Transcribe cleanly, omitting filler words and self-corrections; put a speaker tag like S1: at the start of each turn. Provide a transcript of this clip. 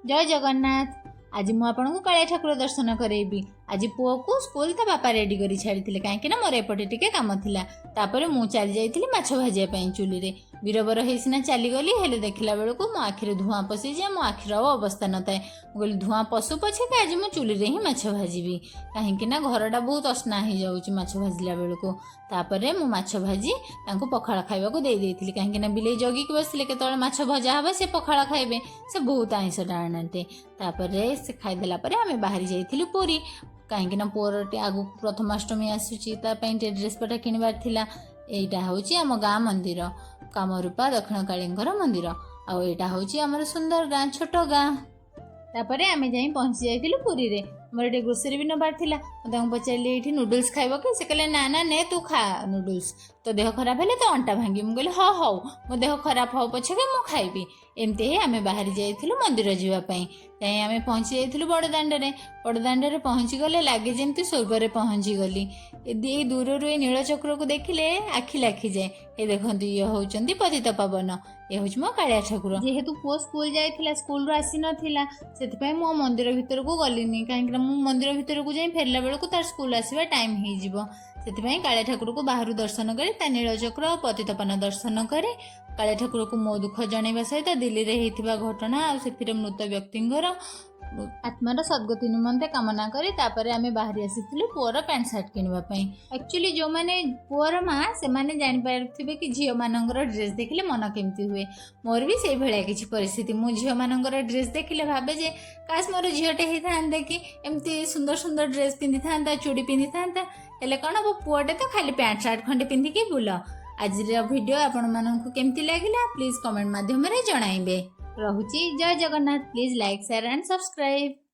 S1: ଜୟ ଜଗନ୍ନାଥ। ଆଜି ମୁଁ ଆପଣଙ୍କୁ କାଳିଆ ଠାକୁର ଦର୍ଶନ କରେଇବି। ଆଜି ପୁଅକୁ ସ୍କୁଲ ତା ବାପା ରେଡି କରି ଛାଡ଼ିଥିଲେ, କାହିଁକି ନା ମୋର ଏପଟେ ଟିକେ କାମ ଥିଲା। ତାପରେ ମୁଁ ଚାଲି ଯାଇଥିଲି ମାଛ ଭାଜିବା ପାଇଁ ଚୁଲିରେ। ବିରବର ହେଇ ସିନା ଚାଲିଗଲି, ହେଲେ ଦେଖିଲା ବେଳକୁ ମୋ ଆଖିରେ ଧୂଆଁ ପଶିଯାଏ, ମୋ ଆଖିର ଆଉ ଅବସ୍ଥା ନଥାଏ। ମୁଁ କହିଲି, ଧୂଆଁ ପଶୁ ପଛେକା ଆଜି ମୁଁ ଚୁଲିରେ ହିଁ ମାଛ ଭାଜିବି, କାହିଁକି ନା ଘରଟା ବହୁତ ଅସନା ହେଇଯାଉଛି ମାଛ ଭାଜିଲା ବେଳକୁ। ତାପରେ ମୁଁ ମାଛ ଭାଜି ତାଙ୍କୁ ପଖାଳ ଖାଇବାକୁ ଦେଇ ଦେଇଥିଲି, କାହିଁକି ନା ବିଲେଇ ଜଗିକି ବସିଥିଲେ, କେତେବେଳେ ମାଛ ଭଜା ହବ, ସେ ପଖାଳ ଖାଇବେ। ସେ ବହୁତ ଆଇଁଷ ଟାଣନ୍ତି। ତାପରେ ସେ ଖାଇଦେଲା ପରେ ଆମେ ବାହାରି ଯାଇଥିଲୁ ପୁରୀ, କାହିଁକି ନା ପୁଅର ଟିକେ ଆଗକୁ ପ୍ରଥମାଷ୍ଟମୀ ଆସୁଛି, ତା ପାଇଁ ଟିକେ ଡ୍ରେସ୍ ପଟା କିଣିବାର ଥିଲା। ଏଇଟା ହେଉଛି ଆମ ଗାଁ ମନ୍ଦିର, କାମରୂପା ଦକ୍ଷିଣକାଳୀଙ୍କର ମନ୍ଦିର। ଆଉ ଏଇଟା ହେଉଛି ଆମର ସୁନ୍ଦର ଗାଁ, ଛୋଟ ଗାଁ। ତାପରେ ଆମେ ଯାଇ ପହଞ୍ଚି ଯାଇଥିଲୁ ପୁରୀରେ। ମୋର ଟିକେ ଗ୍ରୋସରୀ ବି ନେବାର ଥିଲା। ମୁଁ ତାଙ୍କୁ ପଚାରିଲି, "ଏଇଠି ନୁଡୁଲ୍ସ ଖାଇବ କି?" ସେ କହିଲେ, "ନା ନା, ନେ ତୁ ଖା ନୁଡୁଲ୍ସ, ତୋ ଦେହ ଖରାପ ହେଲେ ତୋ ଅଣ୍ଟା ଭାଙ୍ଗି।" ମୁଁ କହିଲି, "ହଁ ହଉ, ମୋ ଦେହ ଖରାପ ହଉ ପଛକେ ମୁଁ ଖାଇବି।" ଏମିତି ହେଇ ଆମେ ବାହାରି ଯାଇଥିଲୁ ମନ୍ଦିର ଯିବା ପାଇଁ। ଯାଇ ଆମେ ପହଞ୍ଚି ଯାଇଥିଲୁ ବଡ଼ଦାଣ୍ଡରେ। ବଡ଼ଦାଣ୍ଡରେ ପହଞ୍ଚିଗଲେ ଲାଗେ ଯେମିତି ସ୍ୱର୍ଗରେ ପହଞ୍ଚିଗଲି। ଏଇ ଦୂରରୁ ଏଇ ନୀଳଚକ୍ରକୁ ଦେଖିଲେ ଆଖି ଲାଖିଯାଏ। ଏ ଦେଖନ୍ତୁ, ଇଏ ହେଉଛନ୍ତି ପତିତ ପାବନ, ଏ ହେଉଛି ମୋ କାଳିଆ ଠାକୁର। ଯେହେତୁ ପୁଅ ସ୍କୁଲ ଯାଇଥିଲା, ସ୍କୁଲରୁ ଆସିନଥିଲା, ସେଥିପାଇଁ ମୁଁ ମନ୍ଦିର ଭିତରକୁ ଗଲିନି, କାହିଁକିନା ମୁଁ ମନ୍ଦିର ଭିତରକୁ ଯାଇ ଫେରିଲା ବେଳକୁ ତାର ସ୍କୁଲ ଆସିବା ଟାଇମ୍ ହେଇଯିବ। ସେଥିପାଇଁ କାଳିଆ ଠାକୁରକୁ ବାହାରୁ ଦର୍ଶନ କରି, ତା ନୀଳଚକ୍ର ଆଉ ପତିତପାବନ ଦର୍ଶନ କରି, କାଳିଆ ଠାକୁରକୁ ମୋ ଦୁଃଖ ଜଣାଇବା ସହିତ ଦିଲ୍ଲୀରେ ହେଇଥିବା ଘଟଣା ଆଉ ସେଥିରେ ମୃତ ବ୍ୟକ୍ତିଙ୍କର ଆତ୍ମାର ସଦ୍ଗତି ନିମନ୍ତେ କାମନା କରି, ତାପରେ ଆମେ ବାହାରି ଆସିଥିଲୁ ପୁଅର ପ୍ୟାଣ୍ଟ ସାର୍ଟ କିଣିବା ପାଇଁ। ଆକ୍ଚୁଆଲି ଯେଉଁମାନେ ପୁଅର ମା, ସେମାନେ ଜାଣିପାରୁଥିବେ କି ଝିଅମାନଙ୍କର ଡ୍ରେସ୍ ଦେଖିଲେ ମନ କେମିତି ହୁଏ। ମୋର ବି ସେଇଭଳିଆ କିଛି ପରିସ୍ଥିତି। ମୁଁ ଝିଅମାନଙ୍କର ଡ୍ରେସ୍ ଦେଖିଲେ ଭାବେ ଯେ କାଶ ମୋର ଝିଅଟେ ହେଇଥାନ୍ତା କି, ଏମିତି ସୁନ୍ଦର ସୁନ୍ଦର ଡ୍ରେସ୍ ପିନ୍ଧିଥାନ୍ତା, ଚୁଡ଼ି ପିନ୍ଧିଥାନ୍ତା। ହେଲେ କ'ଣ ହବ, ପୁଅଟେ ତ ଖାଲି ପ୍ୟାଣ୍ଟ ସାର୍ଟ ଖଣ୍ଡେ ପିନ୍ଧିକି ବୁଲ। ଆଜିର ଭିଡ଼ିଓ ଆପଣମାନଙ୍କୁ କେମିତି ଲାଗିଲା, ପ୍ଲିଜ୍ କମେଣ୍ଟ ମାଧ୍ୟମରେ ଜଣାଇବେ। ରହୁଛି, ଜୟ Jagannath. Please like, share and subscribe.